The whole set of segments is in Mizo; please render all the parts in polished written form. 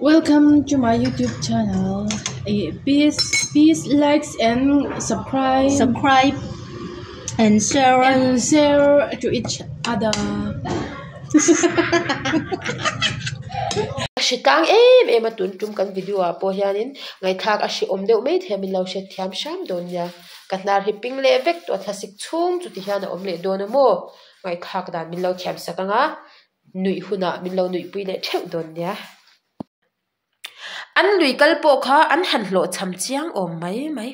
Welcome to my YouTube channel. Please, please like and subscribe. Subscribe and share. And share to each other. A hri tlang em em a tun tum kan video ah pawh hianin ngaihthlak a hri awm deuh mai thei a min lo hriat thiam hram dawn nia ka hnar hi ping leh vek tawh a thlasik chhung chu ti hian a awm leh dawn a maw ngaihthlak dan min lo thiam sak ang a nuih hunah min lo nuihpui leh theuh dawn nia. An lui kal pawh kha an han hlawh cham chiang awm mai mai.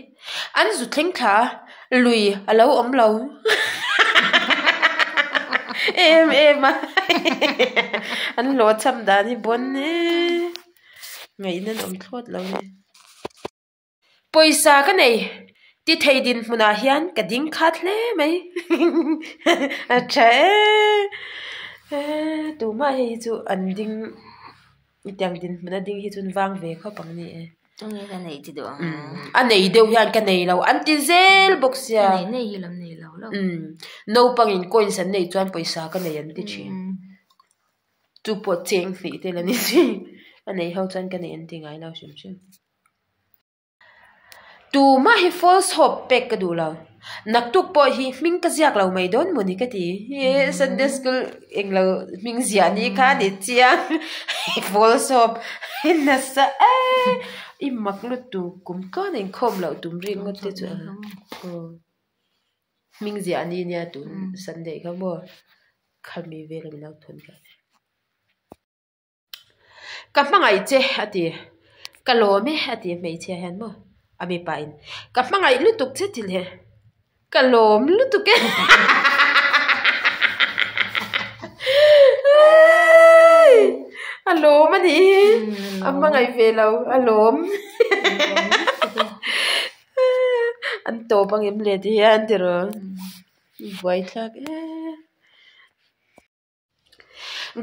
An zu thleng thla a, lui a lo awm lo em em a an hlawh cham dan hi bawn e ngaihna an awm thlawt lo a ni. Pawisa ka nei ti thei dinhmunah hian ka ding khat hle mai a tha e tumah hei hi chu an ding hetiang dinhmun a ding hi chu an vang ve khawp ang ni e a nei deuh hian ka nei lo an ti zel bawk sia naupang in coins an neih chuan pawisa ka nei an ti thin chu pawh cheng hnih te la ni zui a nei ho chuan ka nei an ti ngai lo hrim hrim. Tumah hi false hope pek ka duh lo. Naktuk pawh hi hming ka ziak lo mai dawn maw ni ka ti. He Sunday school englo hming ziah ni kha ni chiang. False hope nasa e. I mak lutuk kum tluan a inkhawm loh tum rik ngawt te chu a. Hming ziah ni nia tun Sunday kha maw khami vel a min lo thawn kha. Ka hmangaih che a ti. Ka lawm e a ti hmeichhia hian maw a mipa in ka hmangaih lutuk che ti leh ka lawm lutuk e a lawm a nih hi a hmangaih ve lo a lawm an tawp ang em le ti hian tiraw buaithlak e.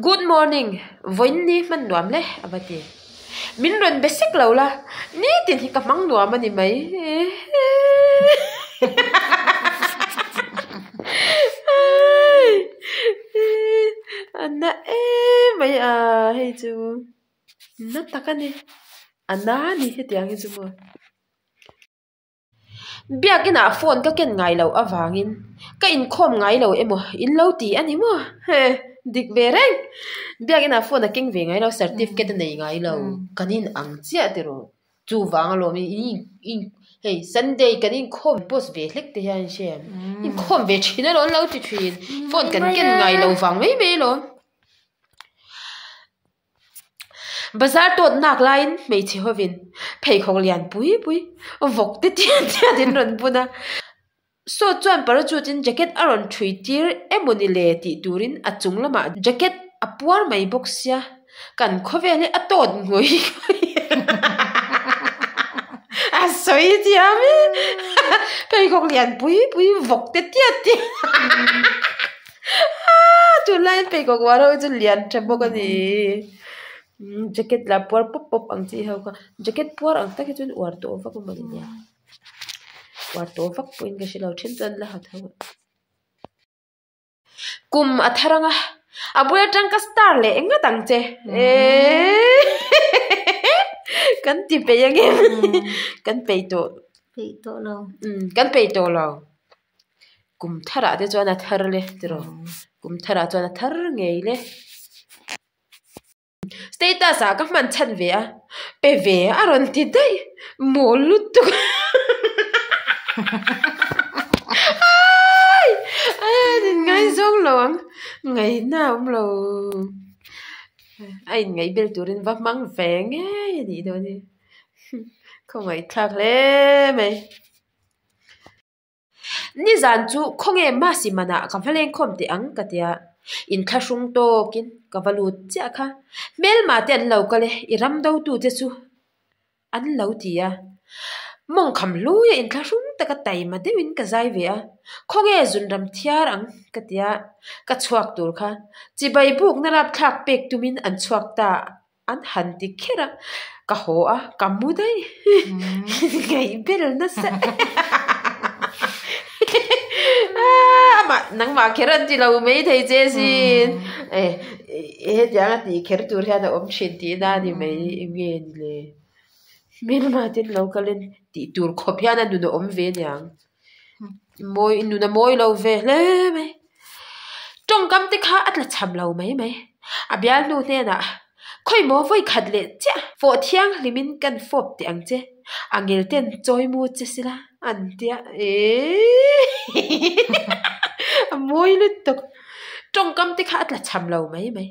Good morning, vawiin ni hman nuam le a va ti. Min rawn be sek lo la, nitin hi ka hmang nuam a ni mai. A na em mai a hei chu na tak a ni, a na a ni hetiang hi chu maw. Biakinah phone ka ken ngai loh avangin ka inkhawm ngai lo emaw in lo ti a ni maw? He dik ve reng. Biakinah phone a keng ve ngai lo, certificate a nei ngai lo. Kan in ang chiah tiraw? Chuvang alawm i in hei Sunday kan inkhawm post ve hlek te hian hre em? Inkhawm ve thin alawm an lo ti thin. Phone kan ken ngai lo vang mai mai alawm. Bazar tawt nak laiin hmeichhe hovin pheikhawk lian pui pui vawk te tiat tiat in rawn bun a, saw chuan parachute in jacket a rawn thui tir emaw ni le tih turin a chung lamah jacket a puar mai bawk sia kan khawvel hi a tawt ngawih ngawih a sawi thiam e pheikhawk lian pui pui vawk te tiat tiat. Tunlai an pheikhawk uar ho hi chu lian tha bawk a ni jacket lah puar pawp pawp ang chi ho kha jacket puar ang tak hi chuan uar tawh vak a mawni nia uar tawh vak pawhin ka hre lo then chuan la ha tho a kum a thar ang a a bul atang ka star leh ngat ang che eeii kan ti peih ang em kan peih tawh peih tawh lo kan peih tawh lo. Kum tharah te chuan a thar le tiraw kum tharah chuan a thar ngei le status ah ka hman chhan ve a pe ve a rawn ti daih mawl lutuk ai an in ngaizawng lo ang ngaihna a awm lo a in ngaih bel turin va hmang ve ngei a nih dawn hi khawngaihthlak hle mai. Nizan chu khawnge Masi manah ka va lengkhawm teh ang ka tia, inthlahrung tawkin ka va lut chiah kha. Hmelma te an lo kal e, i ram dotute chu an lo ti a. Mawngkham hluia inthlahrung taka taima deuhin ka zai ve a, khawnge zunram thiar ang ka tia, ka chhuak tur kha. Chibai bukna rapthlak pek tumin an chhuak ta. An han ti kher a, ka haw a, ka mu daih ngaih bel nasa a Mah nangmah kher an ti lo mai thei che sin. E hetiang a tih kher tur hian a awm thin tihna a ni mai nge ni le. Hmelma ten lo kalin tih tur khawp hian a nun a awm ve aniang. Mawi nun a mawi lo ve hle mai. Tawngkam te kha a tla cham lo mai mai. A bialnu hnenah khawimaw vawi khat leh chiah fawh thianghlimin kan fawp teh ang che. A ngel ten chawi mu che sila an tia eeii a mawi lutuk. Tawngkam te kha a tla cham lo mai mai.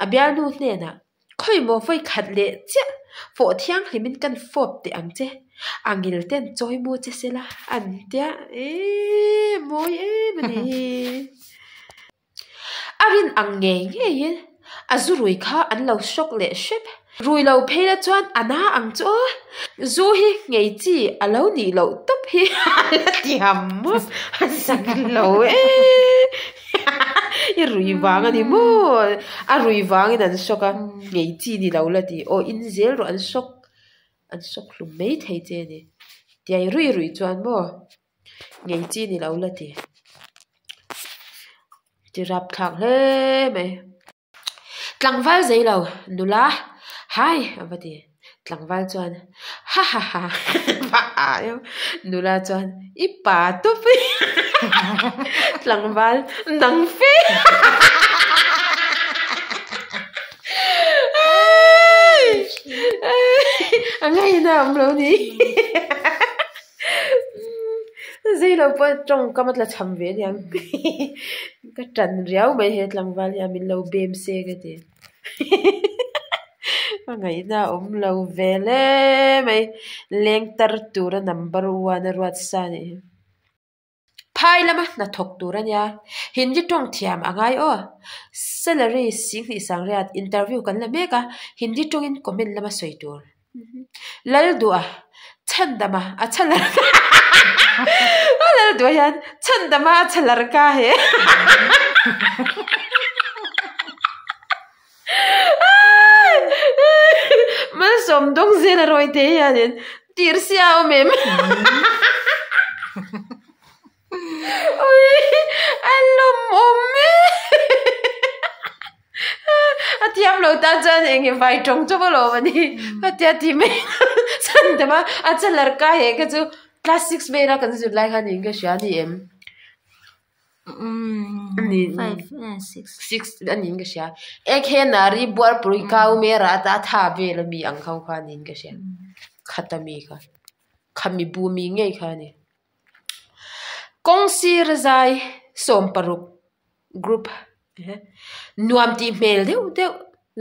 A bialnu hnenah Khawimaw vawi khat leh chiah fawh thianghlimin kan fawp teh ang che, a ngil ten chawi mu che sela an tia eee mawi em a nih hi. A rin ang ngei ngeiin a zu rui kha an lo hrawk leh hrep. Rui lo phei la chuan a na ang chu aw, zu hi ngei chi a lo nih loh tawp hi a la ti ham a zak lo e. I rui vang a ni maw? A rui vangin an shock a, ngei chi ni lo la ti. Aw in zel rawh an shock, an shock hlum mai thei che a ni. Tiai rui rui chuan maw ngei chi ni lo la ti. Ti rapthlak hle mai. Tlangval zei lo, nula, hai a va ti. Tlangval chuan, Ha ha ha, va a em. Nula chuan, I pa tawp i. Tlangval, Nang fe. A ngaihna a awm lo ni. Zei lo pawh tawngkam a tla cham ve aniang. Ka tan riau mai he tlangval hian min lo bem se ka ti. A ngaihna a awm lo ve hle mai. Leng tar tura number one a ruat sa a nih hi. Phai lama hnathawk tur a nia. Hindi tawng thiam a ngai aw. Salary singhnih sangriat interview kan la mek a, Hindi tawngin comment lama sawi tur. Lalduha chhandama a chhalar a Lalduha hian chhandama a chhalar ka he Malsawm dawng zel a rawi te hianin tir sia a awm em A lawmawm e A thiam lo tan chuan eng nge vai tawng chawp alawm a ni a tia ti mai chhan deuh a a chalar ka he kha chu class six vela kan zir lai khan in ka hria a ni em six a niin ka hria ek he nari buarpui kau mera ata tha vel ami ang ho kha niin ka hria khata mi kha khami bu mi ngei kha a ni. Kawng sir zai 16 group nuam tih hmel deuh deuh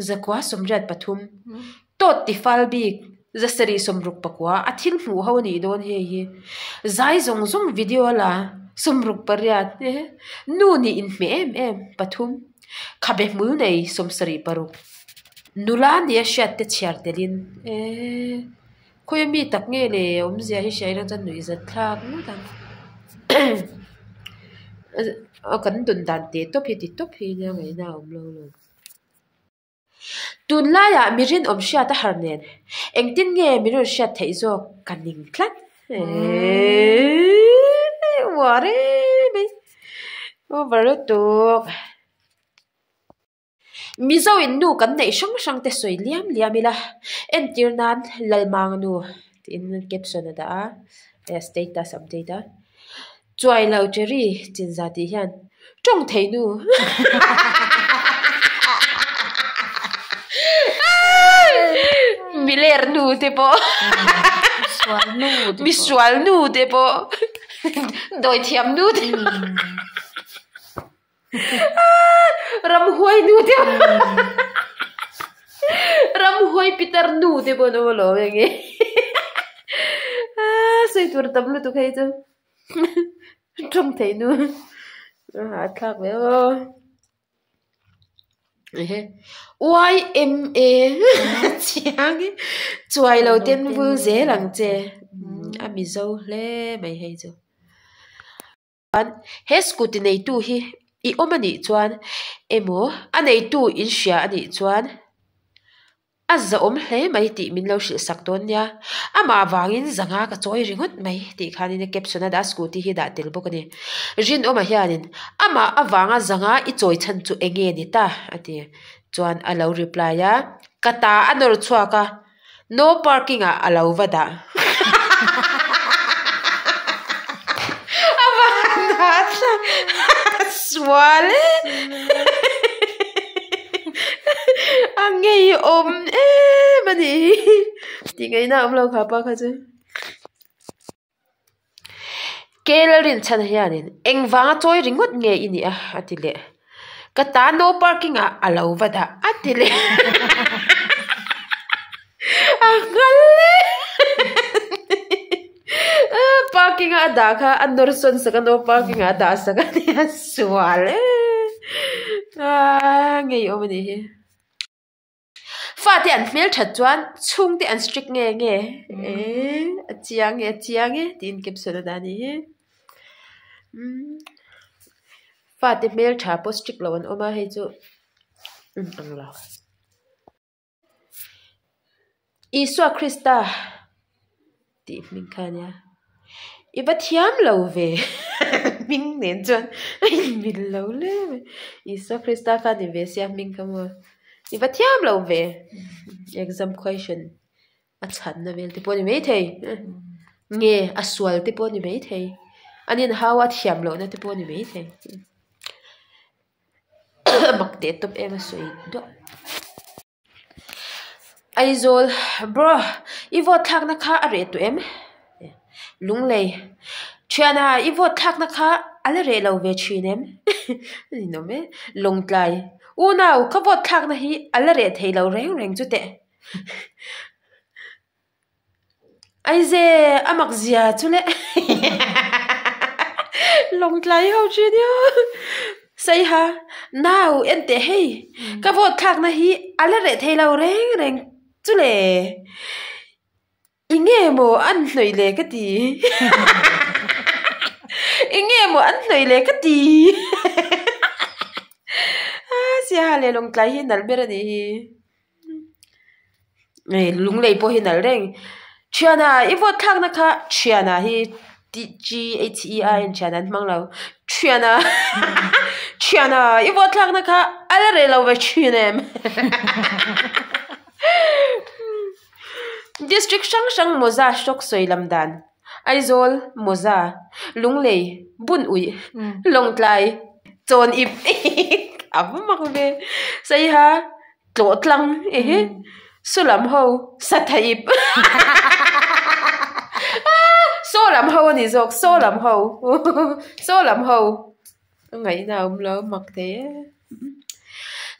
zakua 83 tawt ti fal bik 764 a thil hmuh ho a nih dawn hei hi zai zawng zawng video a la 68 nu nih inhmeh em em pathum khabe hmul nei 76 nula nia hriat te chhiar telin eee. Khawi ami tak nge le awmzia hi hria ila chuan nuih zat thlak ngawt ang a kan dawn dan teh tawp hi ti tawp hi nia ngaihna a awm lo lo. Tunlaiah mi rinawm hriat a har nen engtin nge mi rawn hriat theih zawk ka ning tlat eeii uar em mai over lutuk. Mizo in nu kan neih hrang hrang te sawi liam liam ila, entir nan Lalmang nu tiin caption a dah a, status update a, Chuai lo Cherry chinza tih hian tawng thei nu miler nu te pawh misual nu te pawh dawithiam nu te pawh. Ramhuai nu te Ramhuai pitar nu te pawh an awm alawm enge sawi tur tam lutuk hei chu tawng thei nu a hahthlak ve aw ehe YMA chiang e chuai lo ten vul zel ang che a mizo hle mai hei chu. He scooty neitu hi i awm a nih chuan emaw a neitu in hria a nih chuan. A zahawm hle mai tih min lo hrilh sak dawn nia. Amah vangin zanga ka chawi ringawt mai tih khanin a caption a dah a, scooty hi a dah tel bawk a ni. Rinawma hianin amah avanga zanga i chawi chhan chu eng nge ni ta? a ti. Chuan a lo reply a, Ka ta a nawr chhuak a, no parking ah a lo va dah. A van hahthlak sual e. A ngeiawm em a nih hi. Tih ngaihna a awm lo kha pa kha chu. Kel a rin chhan hianin engvanga chawi ringawt nge i nih a a ti leh. Ka ta no parking ah a lo va dah a ti leh. A nghal e Parking a a dah kha a nawr sawn sak a no parking ah a dah sak a nia sual e a ngeiawm a nih hi. Fate an hmel that chuan chhungte an strict nge nge eh a chiang e a chiang e tiin caption a dah a nih hi umm fate hmel tha pawh strict lo an awm a hei chu um ang lo. Isua Krista tih hming kha a nia i va thiam lo ve hming nen chuan a inmil lo hle mai Isua Krista kha a ni ve sia hming kha maw i va thiam lo ve exam question a chhanna vel te pawh a ni maithei nge a sual te pawh a ni maithei an inhau a thiam lohna te pawh a ni maithei. Mak teh tawp em a sawi duah. Aizawl bro i vote thlakna kha a reh tawh em? Lunglei thiana i vote thlakna kha a la reh lo ve thin em? A ninawm e. Lawngtlai unau ka vote thlakna hi a la reh thei lo reng reng chu teh. Aize a mak zia chu le lawngtlai ho chu nia Saiha nau en teh hei ka vote thlakna hi a la reh thei lo reng reng chu le eng nge maw an hnawih le ka ti eng nge maw an hnawih le ka ti Saiha leh lawngtlai hi nalh ber a nih hi. Hei lunglei pawh hi nalh reng thiana i vote thlakna kha thiana hi G H E I in thiana an hmang lo thiana thiana i vote thlakna kha a la reh lo ve thin em district hrang hrang mawza hrawk sawi lam dan Aizawl mawza Lunglei bun uih Lawngtlai chawn ip a va mak ve Saiha. Tlawh tlang ehe saw lam ho satha ip saw lam ho a ni zawk saw lam ho saw lam ho a ngaihna a awm lo mak thei e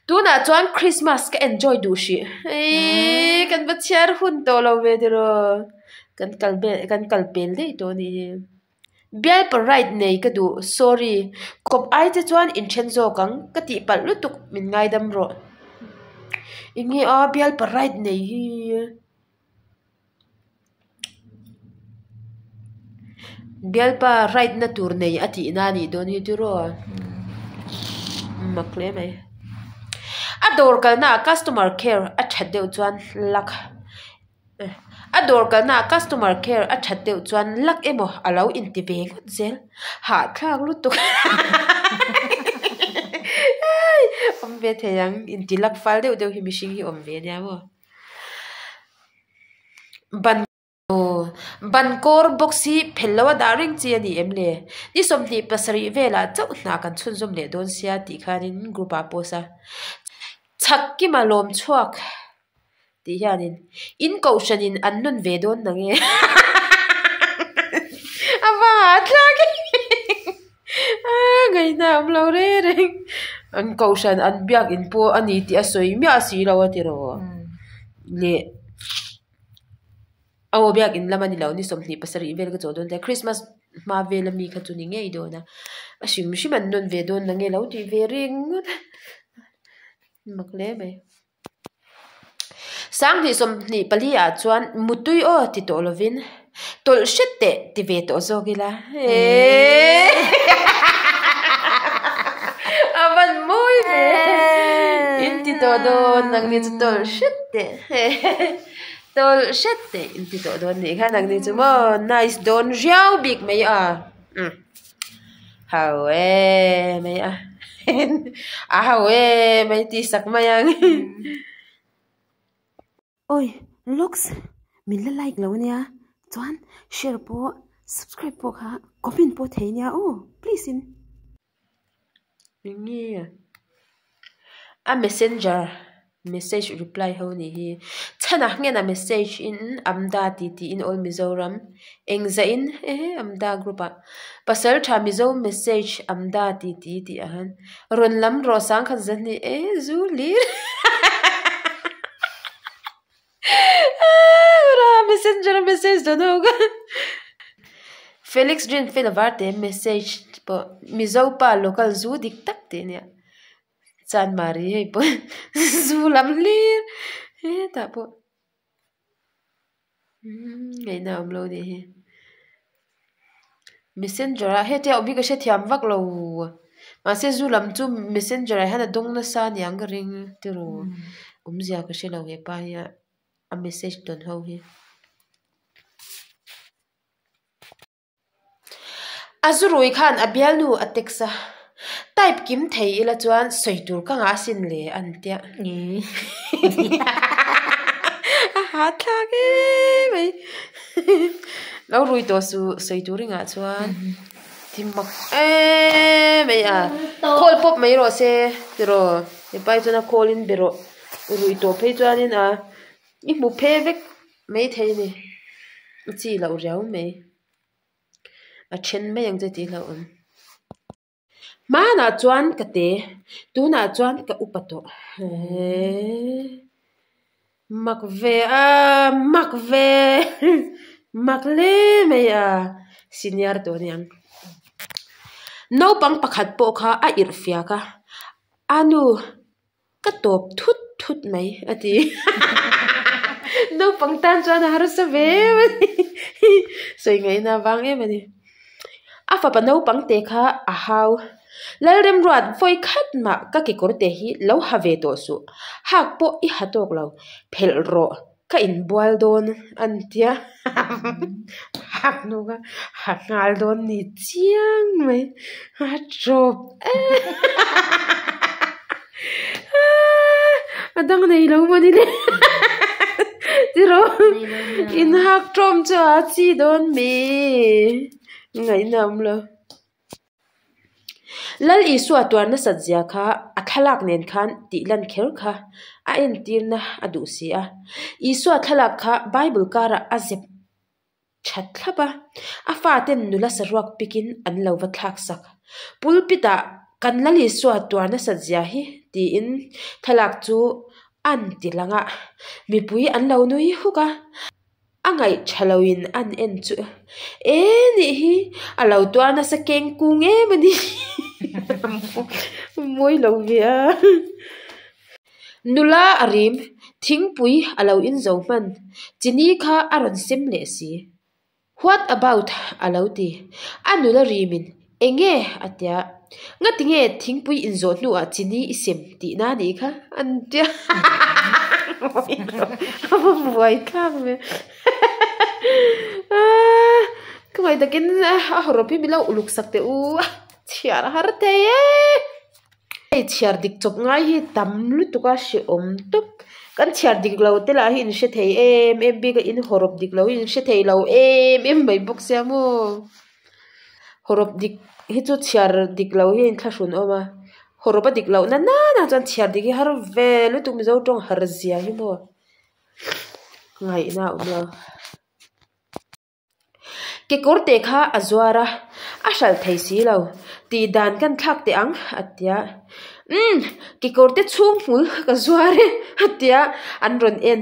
tunah chuan Christmas ka enjoy duh hrih eii kan va chhiar hun tawh lo ve tiraw kan kal vel kan kal pel daih tawh a nih hi. Bialpa right nei ka duh, sorry, kawp ai che chuan inthen zawk ang, ka tih palh lutuk min ngaidam rawh. Enge a bialpa right nei hi? Bialpa right na tur nei a tih na nih dawn hi tiraw? Mak hle mai. A dawr kalna ah customer care a that deuh chuan luck. A dawr kalnaah customer care a that deuh chuan lak emaw a lo inti ve ngawt zel hahthlak lutuk awm ve thei ang inti lak fal deuh deuh hi mihring hi awm ve ania maw ban aw ban kawr box hi phelh loh a dah reng chi a ni em le ni 27 velah chauh hna kan chhunzawm leh dawn sia tih khanin group ah post a chhak kima lawm chhuak. Tih hianin in kohhranin an nawn ve dawn na nge a va hahthlak e a ngaihna a awm lo reng reng an kohhran an biak in pawh a ni tih a sawi miah si lo a tiraw leh aw biak in lam a ni lo ni 27 vel ka chawl dawn tia Christmas hma vel ami kha chu ni ngei dawn a a hrim hrim an nawn ve dawn na nge lo tih ve ringawt a mak hle mai. 2024 ah chuan mutui aw ti tawh lovin tawlh hret teh ti ve tawh zawk ila eeii a van mawi ve in ti tawh dawn nangni chu tawlh hret teh tawlh hret teh in ti tawh dawn nih kha nangni chu maw nice dawn riau bik mai a umm ho e mai a a ho e mai tih sak mai ang. Oi looks min la like lo ania chuan share pawh subscribe pawh kha comment pawh thei ania aw please in. Eng nge a messenger message reply ho nih hi chhan ah hian a message in amda tih tih in all mizoram engzah in ehe amda group ah pasal tha mizo message amda tih tih tih ah hian rawn lam rawh sangkhat zahnih e zu hlir messenger a message dawn ho kha Felix Rin fel var te message pawh mizo pa local zu dik tak tih ania Chanmari hei pawh zu lam hlir hetah pawh umm ngaihna a awm lo anih hi messenger ah hetia awm hi ka hrethiam vak lo mahse zu lam chu messenger ah hian a dawng nasa aniang ka ring tiraw awmzia ka hrelo hepa hi a message tawn ho hi. A zurui khan a bialnu a text a, type kim thei ila chuan sawi tur ka ngah asin le an tia. A hahthlak em mai. Lo rui tawh suh sawi tur i ngah chuan ti mak em mai a. Call pawp mai rawh se tiraw mipa hi chuan a call in be rawh rui tawh phei chuanin a i hmu phe vek mai thei a ni. I chi loh riau mai. A then mai ang che tih hlauhawm. Hmanah chuan ka te, tunah chuan ka upa tawh. Eeee mak ve a, mak ve mak hle mai a, senior tawh a niang. Naupang pakhat pawh kha a irh fiak a, a nu. Ka tawp thut thut mai a ti. Naupang tan chuan a harsa ve em a ni. Sawi ngaihna vang em a ni. A fapa naupang te kha a hau. Lalremruat vawi khat mah ka kekawr te hi lo ha ve tawh suh. Hak pawh i ha tawk lo. Phelh rawh. Ka inbual dawn an tia. Hak nu kha ha nghal dawn ni chiang mai. A tawp em. A dang nei lo maw ni le. Tiraw inhak tawm chu a chi dawn mi. Ngaihna awm lo. Lal Isua tuar nasat zia kha a thlalak nen khan tih lan kher kha a entirna a duh si a. Isua thlalak kha Bible karah a zep that thlap a, a faten nula saruak pikin an lo va thlak sak. Pulpit ah kan Lal Isua tuar nasat zia hi tiin thlalak chu an ti lang a, mipui an lo nui huk a. A ngaih tha loin an en chu e nih hi a lo tuar nasa keng kung em a ni mawi lo ve a nula a rim thingpui a lo in zo hman chini kha a rawn sem leh si what about a lo ti a nula rimin enge a tia ngatinge thingpui inzawh hnuah chini i sem tihna a nih kha an tia a va buai thlak ve ka ngaih takin a hawrawp hi min lo uluk sak teh u a chhiar har thei e hei chhiar dik chawp ngai hi tam lutuk a hrehawm tawp kan chhiar dik lo te lah hi in hre thei em em bik a in hawrawp dik lo hi in hre thei lo em em mai bawk sia maw. Hawrawp dik hi chu chhiar dik lo hi a inthlahrun awm a, hawrawp a dik loh na nana chuan chhiar dik hi har ve lutuk Mizo tawng har zia hi maw ngaihna a awm lo. Kekawr te kha a zuar a, a hralh thei si lo tih dan kan thlak teh ang a ti a, umm kekawr te chhung hmul ka zuar e a ti a, an rawn en.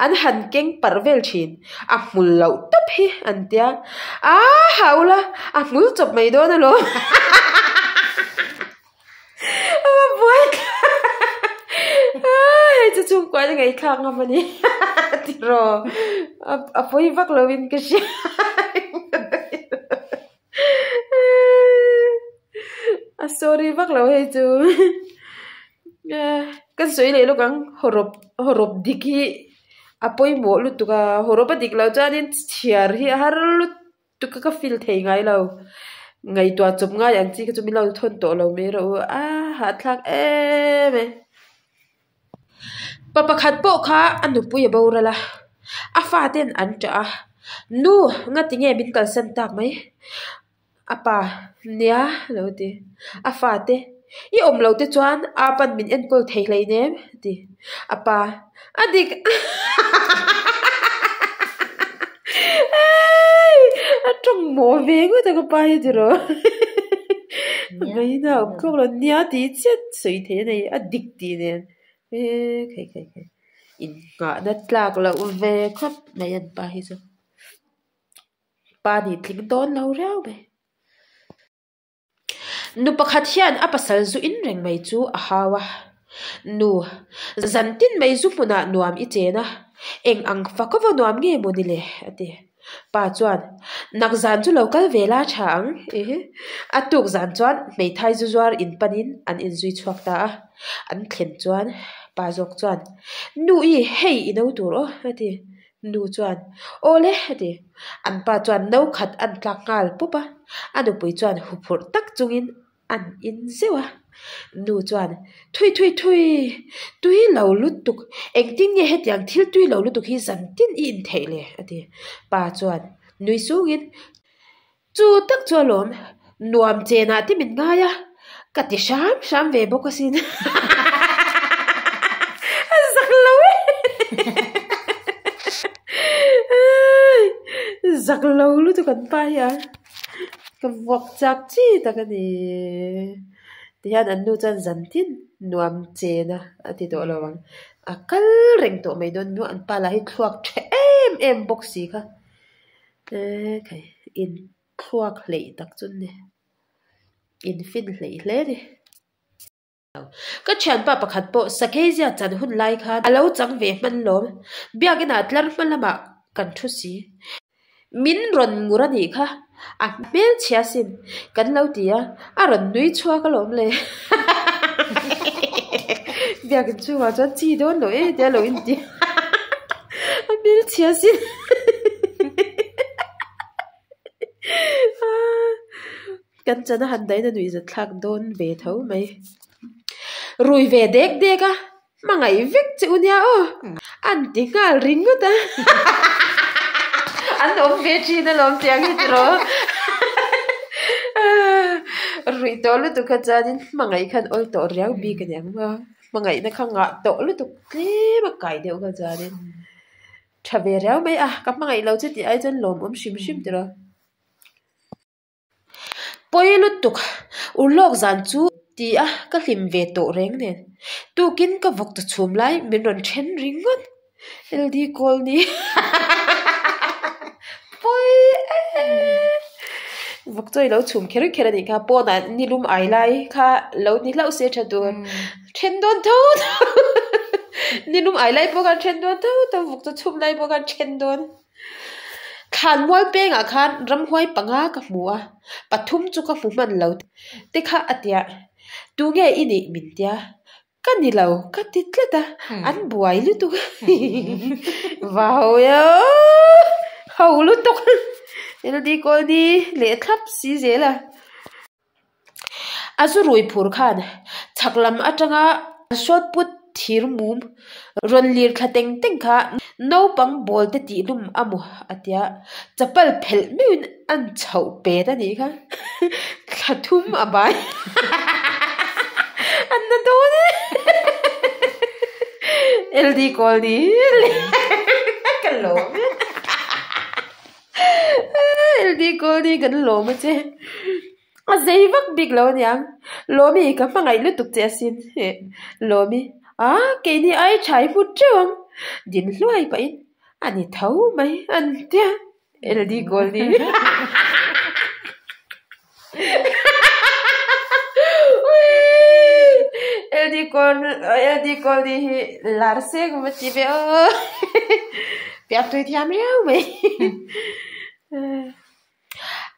An han keng parh vel thin, a hmul loh tawp hi an tia, aaa hau la, a hmul chawp mai dawn alawm a va buai thlak aaa hei chu chhungkua in ngaihthlak ngam a ni tiraw a pawi vak lo in ka hria a sorry vak lo hei chu. Kan sawi leh lawk ang, hawrawp hawrawp dik hi a pawimawh lutuk a, hawrawp a dik loh chuanin chhiar hi a har lutuk a ka feel thei ngai lo. Ngaihtuah chawp ngai ang chi kha chu min lo thawn tawh lo mai rawh u, a hahthlak em e. Pa pakhat pawh kha a nupui a boral a, a faten an ṭah a, Nu, ngatinge min kalsan tak mai? A pa, Nia, a lo ti. A fate, I awm lo te chuan a pa'n min enkawl thei hleinem, a ti. A pa, A dik! A tawng mawh ve ngawt a ka pa hi tiraw. Ngaihna a awm thlawk lo. Nia tih chiah sawi thei a nei, a dik tih nen. Khai khai khai. Innghahna tlak loh ve khawp mai an pa hi chu. Pa nih tling dawn lo riau mai. Nu pakhat hian a pasal zu in reng mai chu a hau a, Nu, zan tin mai zu hmunah nuam i chen a, eng ang fak ava nuam nge maw ni le? a ti. Pa chuan, Nak zan chu lo kal ve la tha ang, ehe. A tuk zan chuan hmeithai zu zuar in panin an inzui chhuak ta a. An thlen chuan pa zawk chuan, Nu i, hei i no tur aw, a ti. Nu chuan, Aw le, a ti. An pa chuan no khat an tlak nghal pup a, a nupui chuan huphurh tak chungin an in zeuh a. Nu chuan, Thui thui thui, tui lo lutuk, engtin nge hetiang thil tui lo lutuk hi zan tin i intheih le? a ti. Pa chuan nui sungin, Chu tak chu alawm, nuam chenah te min ngai a, ka ti hram hram ve bawk asin. A zak lo e. Zak lo lutuk an pa hi a, ka vuak chak chi tak a ni. Tihian an nu chuan zan tin nuam chen a, a ti tawh lo ang. A kal reng tawh mai dawn nia, an pa lah hi thluak tha em em bawk si kha. E khai in thluak hleih tak chu ni in fin hleih hle ni. Ka thianpa pakhat pawh Sakeizia chan hun lai khan a lo chang ve hman lawm. Biakinah tlar hma lamah kan thu si. Min rawn ngur a nih kha a hmelchhia sin kan lo ti a, a rawn nui chhuak alawm le. Biakin chhungah chuan chi dawn lo e tia lo inti a hmelchhia sin. Kan chana han dahin a nuihzat thlak dawn ve tho mai. Rui ve dek dek a, hmangaih vek che u nia aw, an ti nghal ringawt a. An awm ve thin alawm tiang hi tiraw. Ruih tawh lutuk kha chuanin hmangaih khan awl tawh riau bik a ni ang maw. Hmangaihna kha ngah tawh lutuk tlem a kai deuh kha chuanin tha ve riau mai a, ka hmangaih lo che tih ai chuan lawmawm hrim hrim tiraw. Pawi lutuk, urlawk zan chu ti a ka hlim ve tawh reng nen. Tukin ka vawk ta chhum lai min rawn then ringawt. LD Colney Pawi em! Vawk chaw i lo chhum kher kher a nih kha, pawnah nilum ai lai kha lo ni hlauh se tha tur. Then dawn tho tho nilum ai lai pawh khan then dawn tho tho, vawk chaw chhum lai pawh khan then dawn. Thlan mual pengah khan ramhuai panga ka hmu a, pathum chu ka hmu hman lo te kha a tia, tunge i nih min tia, ka ni lo ka ti tlat a, an buai lutuk vau e ho lutuk LD Kawlni leh thlap si zel a. A zu rui phur khan chhak lam atanga shot put thir mum rawn lir thla teng teng kha naupang ball te tih lum a maw a tia, chapal phelh meuhin an chhoh pet a nih kha, thla thum a bai an na dawn e LD Kawlni ka lawm e. LD Kawlni kan lawm a che. A zei vak bik lo aniang. Lawmi ka hmangaih lutuk che asin. Lawmi, A, keini ai tha i hmu teuh ang. Din hluai pahin a ni tho mai an tia. LD Kawlni. LD LD Kawlni hi lar seng a ti ve aw. Piak tui thiam riau mai.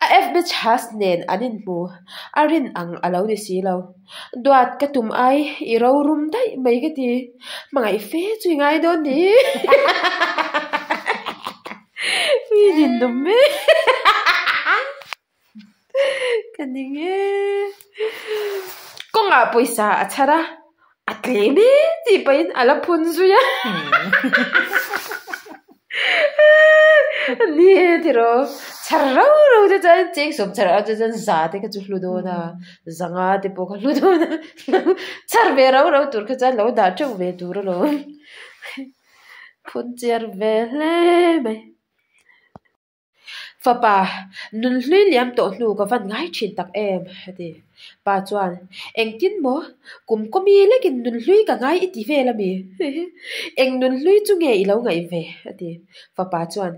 A FB chhas nen an inhmu a rin ang a lo ni si lo. Duat ka tum ai i rorum daih mai ka ti. Hmangaih fe chu i ngai dawn ni. Mi ninawm e. Ka ning e. Kawngah pawisa a chhar a, a tlem e tih pahin a la phun zui a. Ni e tiraw, chhar rau rau te chuan cheng sawm chhar ah te chuan za te kha chu hlu dawn a, zanga te pawh kha hlu dawn a, chhar ve rau rau tur kha chuan lo dah teuh ve tur alawm. Phun chiar ve hle mai. Fapa, nunhlui liam tawh hnu ka van ngai thin tak em? a ti. Pa chuan, Engtin maw? Kum kawmi lekin nunhlui ka ngai i ti vel ami? Eng nunhlui chu nge i lo ngaih ve? a ti. Fapa chuan,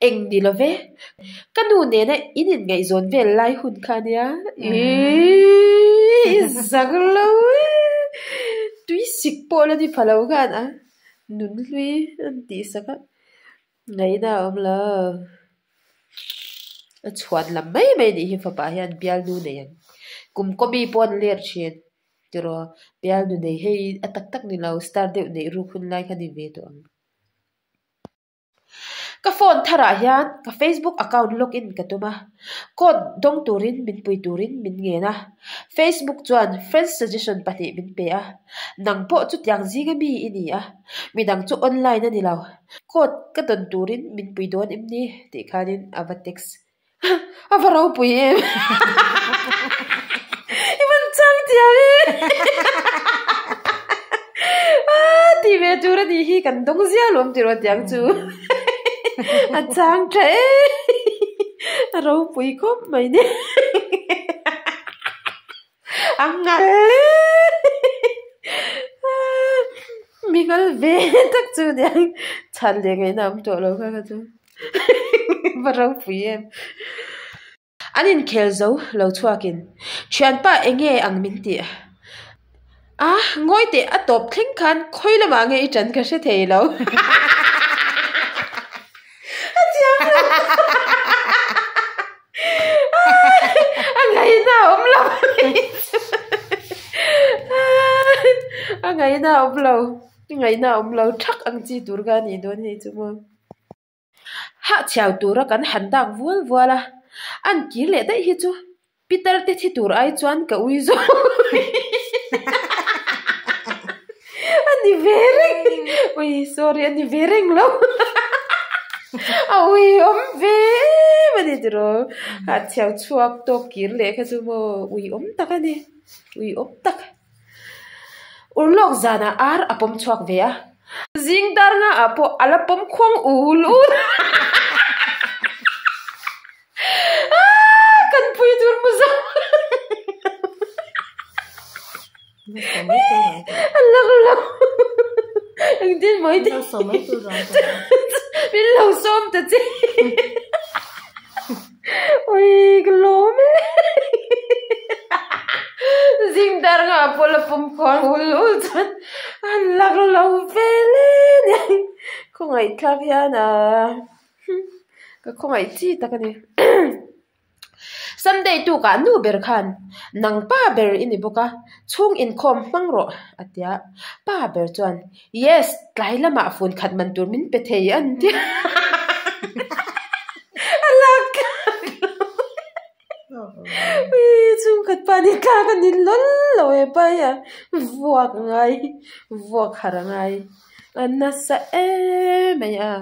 Eng ni lo ve? Ka nu nena in inngaihzawn vel lai hun kha ania. Iiii, i zak lo e! Tuisik pawh la ni pha lo khan a nunhlui an tihsak a. Ngaihna a awm lo. A chhuan lam mai mai nih hi fapa hian bialnu nei ang. Kum kawmi pawh an ler thin tiraw bialnu nei hei a tak tak ni lo star deuh neih ruk hun lai kha ni ve tawh ang. Ka phone tharah hian ka facebook account log in ka tum a, code dawng turin min pui turin min ngen a. Facebook chuan friends suggestion pahnih min pe a, nang pawh chutiang zinga mi i ni a, midang chu online a ni lo. Code ka dawn turin min pui dawn em ni? tih khanin a va text. A va ropui em! I van chang thiam e! Tih ve tur a nih hi kan dawng zia lawm tih rawh tiang chu. A chang tha e! A ropui khawp mai nia. A ngal e! Mi ngal ve tak chu nia chhan leh ngaihna awm tawh lo kha kha chu va ropui em. An inkhel zo lo chhuakin thianpa eng nge ang min tih a ngawi teh a tawp thleng khan khawi lamah nge i ṭan ka hre thei lo. A thiam lo. A ngaihna a awm lo A ngaihna a awm lo A ngaihna a awm lo thak ang chi tur kha a nih dawn hei chu maw. Hahchhiau tura kan han dak vual vual a, an kir leh daih hi chu Pitar te thi tur ai chuan ka ui zawk a ni ve reng ui sorry a ni ve reng lo a ui awm ve em a ni tiraw a chhiau chhuak tawk kir leh kha chu maw ui awm tak a ni ui awm tak urlawk zanah ar a pawm chhuak ve a zing dar nga ah pawh a la pawm khuang ul ul. Kan pui tur mu zo. A lak lo. Engtin maw i tih? Min lo sawm ta che. Ui ka lawm e. Zing dar nga pawh la pawm khuang ul ul chuan a lak lo vel e nia. Khawngaihthlak hian a. Ka khawngaih chi tak a ni. Sunday tukah nu ber khan nang pa ber i ni bawk a, chhung inkhawm hmang rawh a ti a. Pa ber chuan yes tlai lamah fun khat man tur min pe thei an ti a. A lak tlak lo. Chhung khat pa ni tlak a ni lawl lo e pa hi a vuak ngai vuak harh a ngai. A nasa em mai a.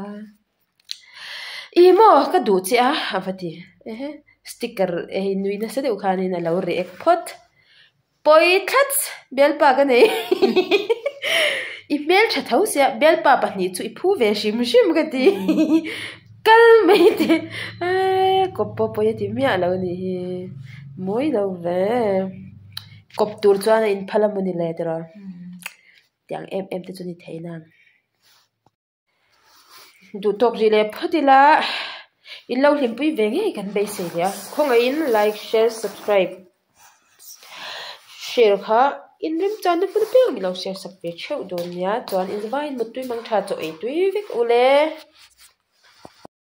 I maw ka duh che a a va ti. Ehe sticker hei nui nasa deuh khanin a lo react phawt. Pawi thlats bialpa ka nei. I hmel tha tho sia bialpa pahnih chu i phu ve hrim hrim ka ti. Kal mai teh eee kawp pawh pawi a ti miah lo a nih hi. Mawi lo ve. Kawp tur chuan a inphal a mawni le tiraw. Tiang em em te chu ni thei nang. Duh tawk rih leh phawt ila in lo hlimpui ve ngei kan beisei leh a. Khawngaihin like, share, subscribe share kha in remchana hmun apiang min lo share sak ve theuh dawn nia. Chuan in vaiin mutui mang tha chaw ei tui vek ule.